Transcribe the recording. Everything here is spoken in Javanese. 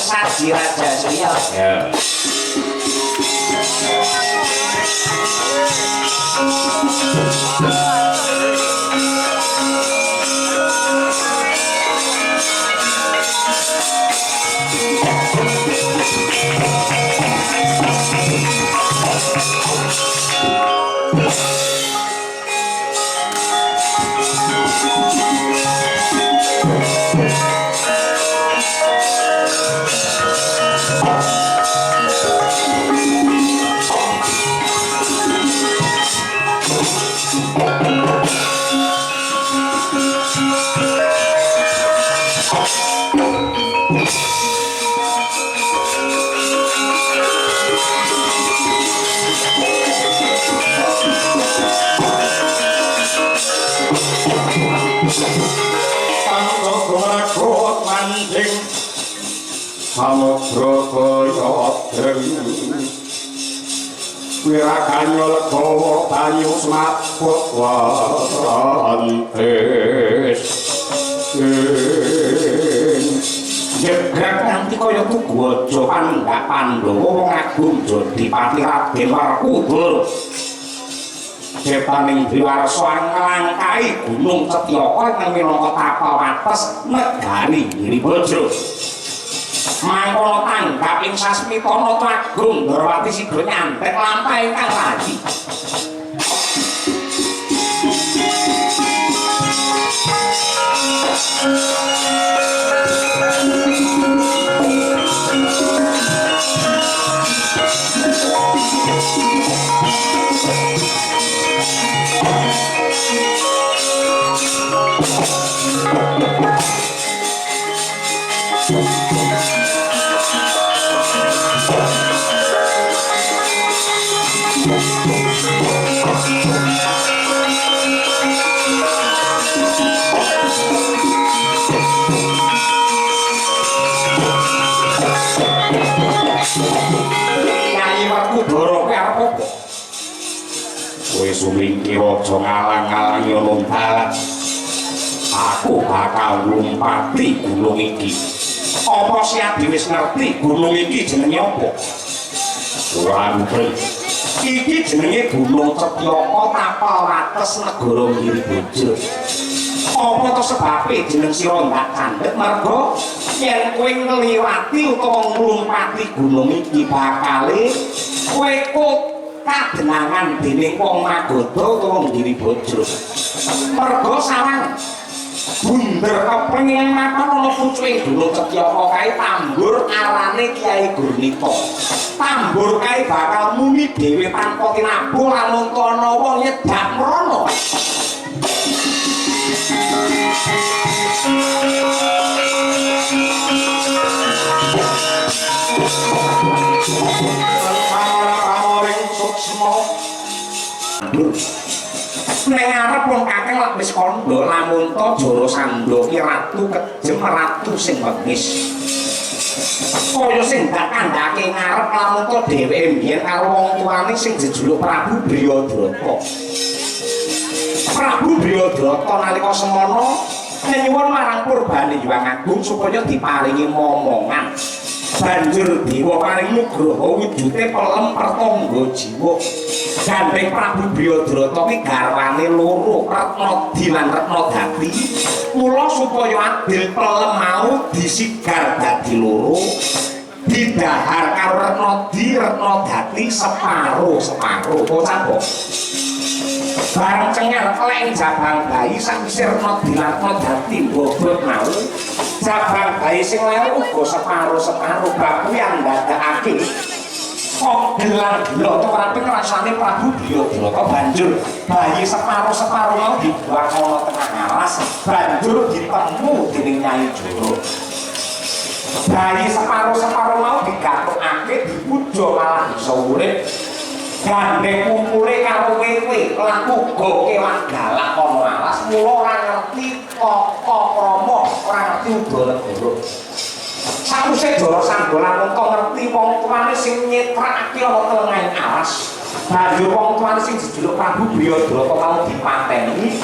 Saji Raja Surya. Ya. Samudra kaya adeng wiraganya legawa banyu semaput wantis jegrek nganti kaya tugu aja panggak Pandhawa wong agung Jodipati Raden Werkudara Depaning Dwiwarsa nglangkai Gunung Setyaka ingkang minangka tapel wates negari Giribajra. Mangkono tanggap ing sasmita Nata Agung Ndorowati sida nyantet lampah ingkang laji. Nyai Werkudara kowe arep apa? Kowe sumingkir aja ngalang-alangi ana dalan. Aku bakal nglumpati gunung iki. Apa Siadi wis ngerti gunung iki jenenge apa? Ora mudeng. Iki jenenge Gunung Setyaka tapel wates negara Giribajra. Apa to sebabe jeneng sira ndak candhek merga yen kowe ngliwati utawa nglumpati gunung iki bakale kowe kok kadenangan dening wong Magadha utawa Giribajra. Merga sarang bunder kepeng ing mapan ana pucuking Gunung Setyaka kae tambur arane Kyai Gurnita. Tambur kae bakal muni dhewe tanpa tinabuh lamun ana wong nyedak mrono. Pamoring suksma. Ning arep wong kakang lak wis kandha lamun ta Jarasandha ki ratu kejem ratu sing wengis. Kaya sing dak kandhake ngarep lamun ta dheweke mbiyen karo wong tuane sing jejuluk Prabu Briyadhrata. Prabu Briyadhrata nalika semana nyuwun marang Purbane Hyang Agung supaya diparingi momongan. Banjur dewa paring nugraha wujude pelem pertangga jiwa. Gandeng Prabu Briyadhrata ki garwane loro, Retnadi lan Retnadati. Mula supaya adil pelem mau disigar dadi loro, didahar karo Retnadi, Retnadati separo-separo. Bocah kok. Bareng cengar kleng jabang bayi sakwise Retnadi lan Retnadati bobot mau. Jabang bayi sing lere uga separo-separo bab kuwi ndadekake kok gelang gelo ora rasane Prabu Briyadhrata banjur bayi separo-separo mau dibuang ana tengah alas banjur ditemu dening Nyai Joro. Bayi separo-separo mau digathukake dipuja malah bisa urip. Gandeng kumpule karo wewe lan uga kewan galak ana alas mula ora ngerti tata krama, ora ngerti uga-negara. Sakwise Jarasandha lamun ta ngerti wong tuane sing nyetrakake ana tengahing alas, banjur wong tuane sing jejuluk Prabu Briyadhrata mau dipateni.